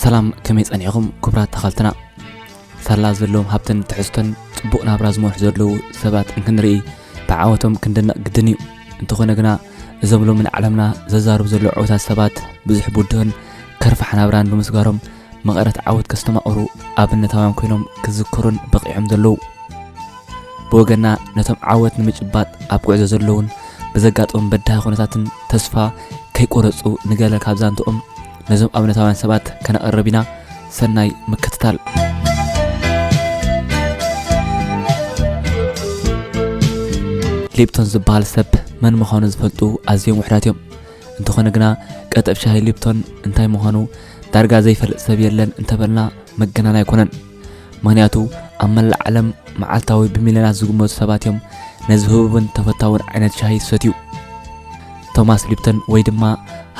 ሰላም፣ ከመይ ጸኒዕኹም ክቡራት ተኸታተልትና? ሳላ ዘለዎም ሃብትን ትሕዝቶን ጽቡቕ ናብራ ዝመርሑ ዘለዉ ሰባት እንክንርኢ ብዓወቶም ክንድነቕ ግድን እዩ። እንተኾነ ግና እዞም ሎሚ ንዓለምና ዘዛርቡ ዘለዉ ዕዉታት ሰባት ብዙሕ ብድሆን ከርፋሕ ናብራን ብምስጋሮም መቐረት ዓወት ከስተማቕሩ ኣብነታውያን ኮይኖም ክዝከሩን በቒዖም ዘለዉ። ብወገና ነቶም ዓወት ንምጭባጥ ኣብ ጉዕዞ ዘለዉን ብዘጋጥሞም በዳሂ ኩነታትን ተስፋ ከይቆረጹ ንገለ ካብ ዛንትኦም ነዞም ኣብነታውያን ሰባት ከነቕርብ ኢና። ሰናይ ምክትታል። ሊፕቶን ዝበሃል ሰብ መን ምዃኑ ዝፈልጡ ኣዝዮም ውሑዳት እዮም። እንተኾነ ግና ቀጠፍ ሻሂ ሊፕቶን እንታይ ምዃኑ ዳርጋ ዘይፈልጥ ሰብ የለን እንተበልና መገናን ኣይኮነን። ምኽንያቱ ኣብ መላእ ዓለም መዓልታዊ ብሚልዮናት ዝግመቱ ሰባት እዮም ነዚ ህቡብን ተፈታውን ዓይነት ሻሂ ዝሰትዩ። ቶማስ ሊፕቶን ወይ ድማ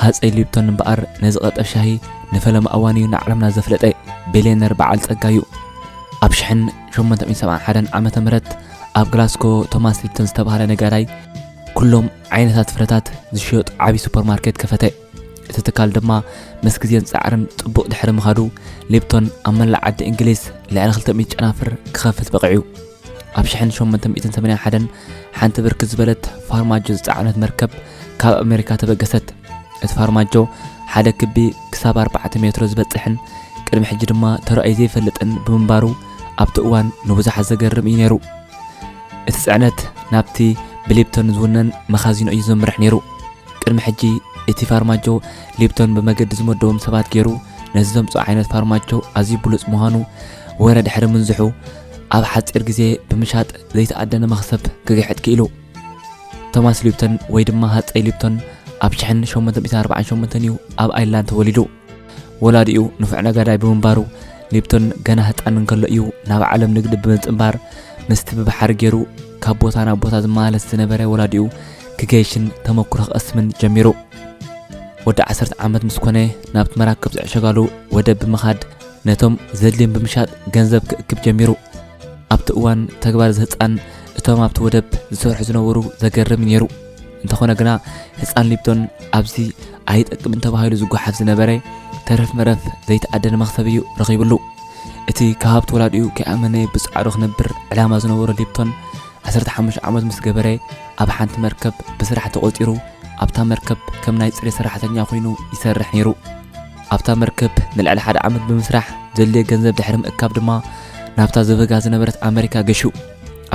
ሃፀይ ሊፕቶን እምበኣር ነዚ ቀጠፍ ሻሂ ንፈለማ እዋን እዩ ንዓለምና ዘፍለጠ። ቢልዮነር በዓል ጸጋ እዩ። ኣብ ሽሕን ሸሞንተ ሚእትን ሰብዓን ሓደን ዓመተ ምህረት ኣብ ግላስኮ ቶማስ ሊፕቶን ዝተባህለ ነጋዳይ ኩሎም ዓይነታት ፍረታት ዝሸየጡ ዓቢ ሱፐርማርኬት ከፈተ። እቲ ትካል ድማ ምስ ግዜን ጻዕርን ጽቡቕ ድሕሪ ምኻዱ ሊፕቶን ኣብ መላእ ዓዲ እንግሊዝ ልዕሊ ክልተ ሚእቲ ጨናፍር ክኸፍት በቒዑ። ኣብ ሽሕን ሸሞንተ ሚእትን ሰማንያን ሓደን ሓንቲ ብርክት ዝበለት ፋርማጆ ዝጸዓነት መርከብ ካብ ኣሜሪካ ተበገሰት። እቲ ፋርማጆ ሓደ ክቢ ክሳብ ኣርባዕተ ሜትሮ ዝበጽሕን ቅድሚ ሕጂ ድማ ተራእዩ ዘይፈልጥን ብምንባሩ ኣብቲ እዋን ንብዙሓት ዘገርም እዩ ነይሩ። እቲ ጽዕነት ናብቲ ብሊፕቶን ዝውነን መኻዚኖ እዩ ዘምርሕ ነይሩ። ቅድሚ ሕጂ እቲ ፋርማጆ ሊፕቶን ብመገዲ ዝመደቦም ሰባት ገይሩ ነዚ ዘምጽኦ ዓይነት ፋርማጆ ኣዝዩ ብሉጽ ምዃኑ ወረ ድሕሪ ምንዝሑ ኣብ ሓጺር ግዜ ብምሻጥ ዘይተኣደነ መኽሰብ ክግሕጥ ክኢሉ። ቶማስ ሊፕቶን ወይ ድማ ሃጸይ ሊፕቶን ኣብ ሽሕን ሸሞንተ ሚእትን ኣርባዓን ሸሞንተን እዩ ኣብ ኣይርላንድ ተወሊዱ። ወላዲኡ ንፉዕ ነጋዳይ ብምንባሩ ሊፕቶን ገና ህጻን እንከሎ እዩ ናብ ዓለም ንግዲ ብምጽንባር ምስቲ ብባሕሪ ገይሩ ካብ ቦታ ናብ ቦታ ዝመላለስ ዝነበረ ወላዲኡ ክገይሽን ተመክሮ ክቐስምን ጀሚሩ። ወዲ ዓሰርተ ዓመት ምስ ኮነ ናብቲ መራክብ ዝዕሸጋሉ ወደብ ብምኻድ ነቶም ዘድልዮም ብምሻጥ ገንዘብ ክእክብ ጀሚሩ። ኣብቲ እዋን ተግባር እዚ ህጻን እቶም ኣብቲ ወደብ ዝሰርሑ ዝነበሩ ዘገርም እዩ ነይሩ። እንተኾነ ግና ህጻን ሊፕቶን ኣብዚ ኣይጠቅምን ተባሂሉ ዝጓሓፍ ዝነበረ ተረፍ መረፍ ዘይተኣደነ መኽሰብ እዩ ረኺብሉ። እቲ ካብ ሃብቲ ወላዲኡ ከይኣመነ ብጻዕሩ ክነብር ዕላማ ዝነበሮ ሊፕቶን ዓሰርተ ሓሙሽተ ዓመት ምስ ገበረ ኣብ ሓንቲ መርከብ ብስራሕ ተቖጺሩ ኣብታ መርከብ ከም ናይ ጽሬት ሰራሕተኛ ኮይኑ ይሰርሕ ነይሩ። ኣብታ መርከብ ንልዕሊ ሓደ ዓመት ብምስራሕ ዘድልዮ ገንዘብ ድሕሪ ምእካብ ድማ ናብታ ዝበጋ ዝነበረት ኣመሪካ ገሹ።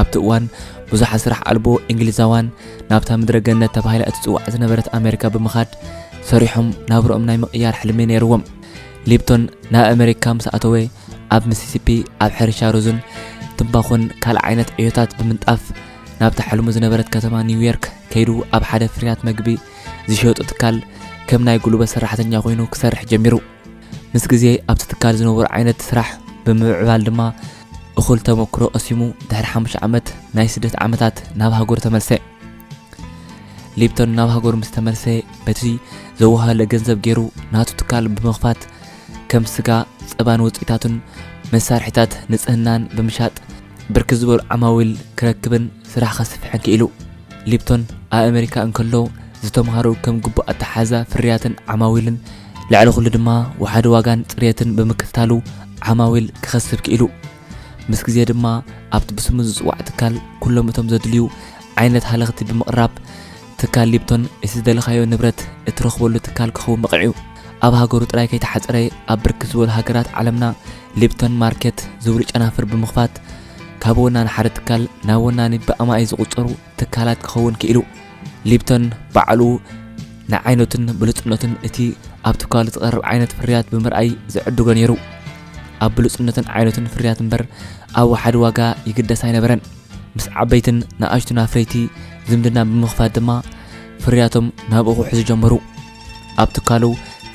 ኣብቲ እዋን ብዙሓት ስራሕ ኣልቦ እንግሊዛውያን ናብታ ምድረ ገነት ተባሂላ እትጽዋዕ ዝነበረት ኣመሪካ ብምኻድ ሰሪሖም ናብርኦም ናይ ምቕያር ሕልሚ ነይርዎም። ሊፕቶን ናብ ኣመሪካ ምስ ኣተወ ኣብ ሚሲሲፒ ኣብ ሕርሻ ሩዝን ትምባኾን ካልእ ዓይነት ዕዮታት ብምንጣፍ ናብታ ሕልሙ ዝነበረት ከተማ ኒውዮርክ ከይዱ ኣብ ሓደ ፍርያት መግቢ ዝሸጡ ትካል ከም ናይ ጉልበት ሰራሕተኛ ኮይኑ ክሰርሕ ጀሚሩ። ምስ ግዜ ኣብቲ ትካል ዝነበሩ ዓይነት ስራሕ ብምምዕባል ድማ እኹል ተመክሮ ቀሲሙ ድሕሪ ሓሙሽተ ዓመት ናይ ስደት ዓመታት ናብ ሃገሩ ተመልሰ። ሊፕቶን ናብ ሃገሩ ምስ ተመልሰ በቲ ዘወሃለ ገንዘብ ገይሩ ናቱ ትካል ብምኽፋት ከም ስጋ፣ ጸባን ውጽኢታቱን መሳርሒታት ንጽህናን ብምሻጥ ብርክት ዝበሉ ዓማዊል ክረክብን ስራሕ ከስፍሕን ክኢሉ። ሊፕቶን ኣብ ኣመሪካ እንከሎ ዝተምሃሮ ከም ግቡእ ኣተሓዛ ፍርያትን ዓማዊልን ልዕሊ ኩሉ ድማ ወሓዲ ዋጋን ጽሬትን ብምክትታሉ ዓማዊል ክኸስብ ክኢሉ። ምስ ግዜ ድማ ኣብቲ ብስሙ ዝጽዋዕ ትካል ኩሎም እቶም ዘድልዩ ዓይነት ሃለኽቲ ብምቕራብ ትካል ሊፕቶን እቲ ዝደለኻዮ ንብረት እትረኽበሉ ትካል ክኸውን በቒዑ። ኣብ ሃገሩ ጥራይ ከይተሓጸረ ኣብ ብርክት ዝበሉ ሃገራት ዓለምና ሊፕቶን ማርኬት ዝብሉ ጨናፍር ብምኽፋት ካብ ወናኒ ሓደ ትካል ናብ ወናኒ ብኣማኢ ዝቑጸሩ ትካላት ክኸውን ክኢሉ። ሊፕቶን ባዕሉ ንዓይነቱን ብሉጽነቱን እቲ ኣብ ትካሉ ዝቐርብ ዓይነት ፍርያት ብምርኣይ ዝዕድጎ ነይሩ። ኣብ ብሉጽነትን ዓይነቱን ፍርያት እምበር ኣብ ወሓዲ ዋጋ ይግደስ ኣይነበረን። ምስ ዓበይትን ንኣሽቱን ኣፍረይቲ ዝምድና ብምኽፋት ድማ ፍርያቶም ናብኡ ክውሕዙ ጀመሩ። ኣብ ትካሉ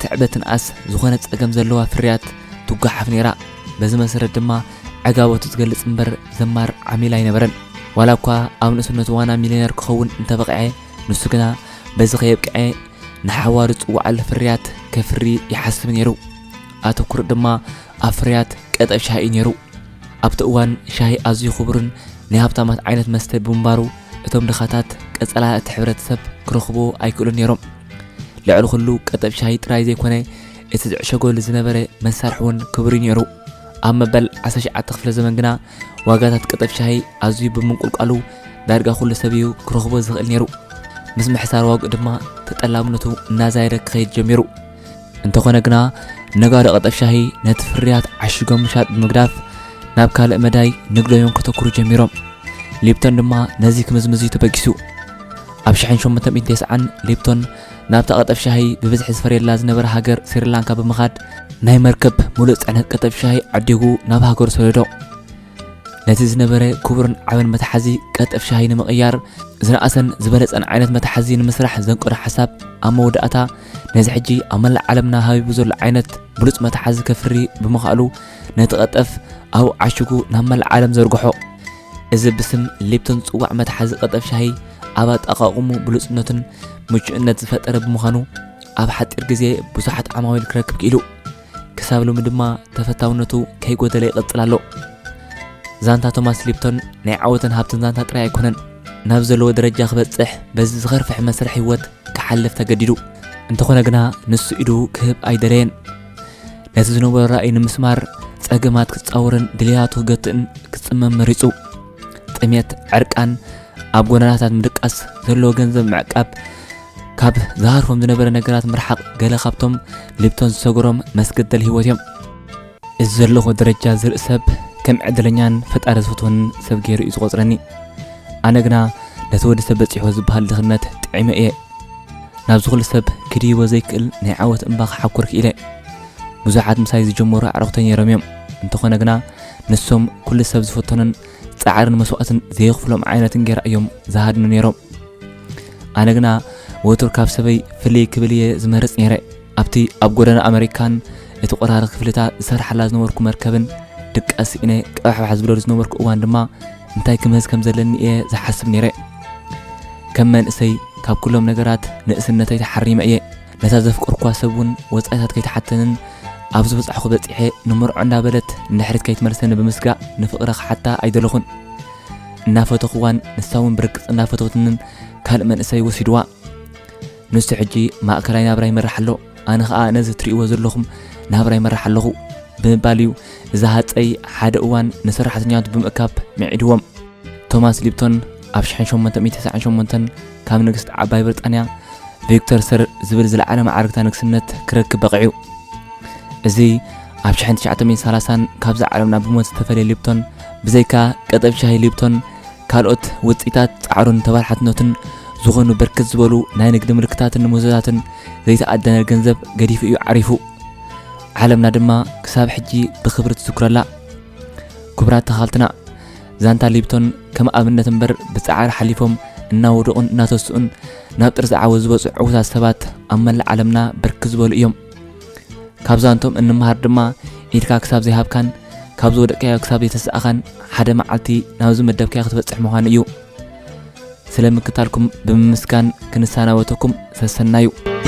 ትዕበትን ኣስ ዝኾነ ጸገም ዘለዋ ፍርያት ትጓሓፍ ነይራ። በዚ መሰረት ድማ ዕጋበቱ ዝገልጽ እምበር ዘማር ዓሚል ኣይነበረን። ዋላ እኳ ኣብ ንእስነቱ ዋና ሚልዮነር ክኸውን እንተበቕዐ፣ ንሱ ግና በዚ ከየብቅዐ ንሓዋሩ ዝጽውዓሉ ፍርያት ከፍሪ ይሓስብ ነይሩ። ኣተኩሩ ድማ ኣብ ፍርያት ቀጠፍ ሻሂ እዩ ነይሩ። ኣብቲ እዋን ሻሂ ኣዝዩ ክቡርን ናይ ሃብታማት ዓይነት መስተ ብምንባሩ እቶም ድኻታት ቀጸላ እቲ ሕብረተሰብ ክረኽብዎ ኣይክእሉን ነይሮም። ልዕሊ ኩሉ ቀጠፍ ሻሂ ጥራይ ዘይኮነ እቲ ዝዕሸገሉ ዝነበረ መሳርሒ እውን ክቡር እዩ ነይሩ። ኣብ መበል ዓሰርተ ትሽዓተ ክፍለ ዘመን ግና ዋጋታት ቀጠፍ ሻሂ ኣዝዩ ብምንቁልቋሉ ዳርጋ ኩሉ ሰብ እዩ ክረኽቦ ዝኽእል ነይሩ። ምስ ምሕሳር ዋግኡ ድማ ተጠላብነቱ እናዛየደ ክኸይድ ጀሚሩ። እንተኾነ ግና ነጋዶ ቀጠፍ ሻሂ ነቲ ፍርያት ዓሽጎም ምሻጥ ብምግዳፍ ናብ ካልእ መዳይ ንግዶም ከተኩሩ ጀሚሮም። ሊፕቶን ድማ ነዚ ክምዝምዝ እዩ ተበጊሱ። ኣብ ሸሕን ሸሞንተ ሚእትን ተስዓን ሊፕቶን ናብታ ቀጠፍ ሻሂ ብብዝሒ ዝፈርየላ ዝነበረ ሃገር ስሪላንካ ብምኻድ ናይ መርከብ ሙሉእ ጽዕነት ቀጠፍ ሻሂ ዓዲጉ ናብ ሃገሩ ሰደዶ። ነቲ ዝነበረ ክቡርን ዓብን መትሓዚ ቀጠፍ ሻሂ ንምቕያር ዝነኣሰን ዝበለጸን ዓይነት መትሓዚ ንምስራሕ ዘንቀዶ ሓሳብ ኣብ መወዳእታ ነዚ ሕጂ ኣብ መላእ ዓለምና ሃቢቡ ዘሎ ዓይነት ብሉጽ መትሓዚ ከፍሪ ብምኽኣሉ ነቲ ቀጠፍ ኣብኡ ዓሽጉ ናብ መላእ ዓለም ዘርግሖ። እዚ ብስም ሊፕቶን ዝጽዋዕ መትሓዚ ቀጠፍ ሻሂ ኣብ ኣጠቓቕሙ ብሉጽነትን ምቹእነት ዝፈጠረ ብምዃኑ ኣብ ሓጺር ግዜ ብዙሓት ዓማዊል ክረክብ ክኢሉ። ክሳብ ሎሚ ድማ ተፈታውነቱ ከይጎደለ ይቕጽል ኣሎ። ዛንታ ቶማስ ሊፕቶን ናይ ዓወትን ሃብትን ዛንታ ጥራይ ኣይኮነን። ናብ ዘለዎ ደረጃ ክበጽሕ በዚ ዝኸርፍሕ መስርሕ ህይወት ክሓልፍ ተገዲዱ። እንተኾነ ግና ንሱ ኢዱ ክህብ ኣይደለየን። ነቲ ዝነበሮ ራእይ ንምስማር ጸገማት ክጻወርን ድልያቱ ክገትእን ክጽመም መሪጹ። ጥሜት፣ ዕርቃን፣ ኣብ ጎደናታት ምድቃስ፣ ዘለዎ ገንዘብ ምዕቃብ፣ ካብ ዝሃርፎም ዝነበረ ነገራት ምርሓቕ ገለ ካብቶም ሊፕቶን ዝሰገሮም መስገደል ህይወት እዮም። እዚ ዘለኹ ደረጃ ዝርኢ ሰብ ከም ዕድለኛን ፈጣሪ ዝፈትወን ሰብ ገይሩ እዩ ዝቖጽረኒ። ኣነ ግና ነቲ ወዲ ሰብ በጺሕዎ ዝበሃል ድኽነት ጥዒመ እየ። ናብዚ ኩሉ ሰብ ክድይቦ ዘይክእል ናይ ዓወት እምባ ክሓኩር ክኢለ። ብዙሓት ምሳይ ዝጀመሩ ኣዕሩኽተይ ነይሮም እዮም። እንተኾነ ግና ንሶም ኩሉ ሰብ ዝፈተኑን ጻዕርን መስዋእትን ዘየኽፍሎም ዓይነት እንጌራ እዮም ዝሃድኑ ነይሮም። ኣነ ግና ወትሩ ካብ ሰበይ ፍልይ ክብል እየ ዝመርጽ ነይረ። ኣብቲ ኣብ ጎደና ኣመሪካን እቲ ቆራሪ ክፍልታት ዝሰርሓላ ዝነበርኩ መርከብን ድቃስ ስኢነ ቀባሕባሕ ዝብለሉ ዝነበርኩ እዋን ድማ እንታይ ክምህዝ ከም ዘለኒ እየ ዝሓስብ ነይረ። ከም መንእሰይ ካብ ኩሎም ነገራት ንእስነተይ ተሓሪመ እየ። ነታ ዘፍቀርኳ ሰብ እውን ወጻኢታት ከይተሓተንን ኣብ ዝበጻሕኩ በጺሐ ንመርዖ እንዳበለት ንድሕሪት ከይትመልሰኒ ብምስጋእ ንፍቕረ ክሓታ ኣይደለኹን። እናፈተኹዋን ንሳ እውን ብርግጽ እናፈተወትንን ካልእ መንእሰይ ወሲድዋ። ንሱ ሕጂ ማእከላይ ናብራ ይመርሕ ኣሎ፣ ኣነ ኸኣ ነዚ ትርእይዎ ዘለኹም ናብራ ይመርሕ ኣለኹ ብምባል እዩ እዚ ሃጸይ ሓደ እዋን ንሰራሕተኛቱ ብምእካብ ምዒድዎም። ቶማስ ሊፕቶን ኣብ ሽሕን ሸሞንተ ሚእትን ተስዓን ሸሞንተን ካብ ንግስቲ ዓባይ ብሪጣንያ ቪክቶር ሰር ዝብል ዝለዓለ ማዕርግታ ንግስነት ክረክብ በቒዑ። እዚ ኣብ ሽሕን ትሽዓተ ሚእትን ሰላሳን ካብዛ ዓለምና ብሞት ዝተፈልየ ሊፕቶን ብዘይካ ቀጠፍ ሻሂ ሊፕቶን ካልኦት ውጽኢታት ጻዕሩን ተበራሕትነቱን ዝኾኑ ብርክት ዝበሉ ናይ ንግዲ ምልክታትን ንምህዞታትን ዘይተኣደነ ገንዘብ ገዲፉ እዩ ዓሪፉ። ዓለምና ድማ ክሳብ ሕጂ ብኽብሪ ትዝክረላ። ክቡራት ተኻልትና፣ ዛንታ ሊፕቶን ከም ኣብነት እምበር ብጻዕሪ ሓሊፎም እናወደቑን እናተስኡን ናብ ጥርዚ ዓወት ዝበጽሑ ዕዉታት ሰባት ኣብ መላእ ዓለምና ብርክት ዝበሉ እዮም። ካብ ዛንቶም እንምሃር ድማ ኢድካ ክሳብ ዘይሃብካን ካብ ዝወደቅካዮ ክሳብ ዘይተሳእኻን ሓደ መዓልቲ ናብዚ መደብካዮ ክትበጽሕ ምዃኑ እዩ። ስለ ምክታልኩም ብምምስጋን ክንሰናበተኩም ሰሰናዩ።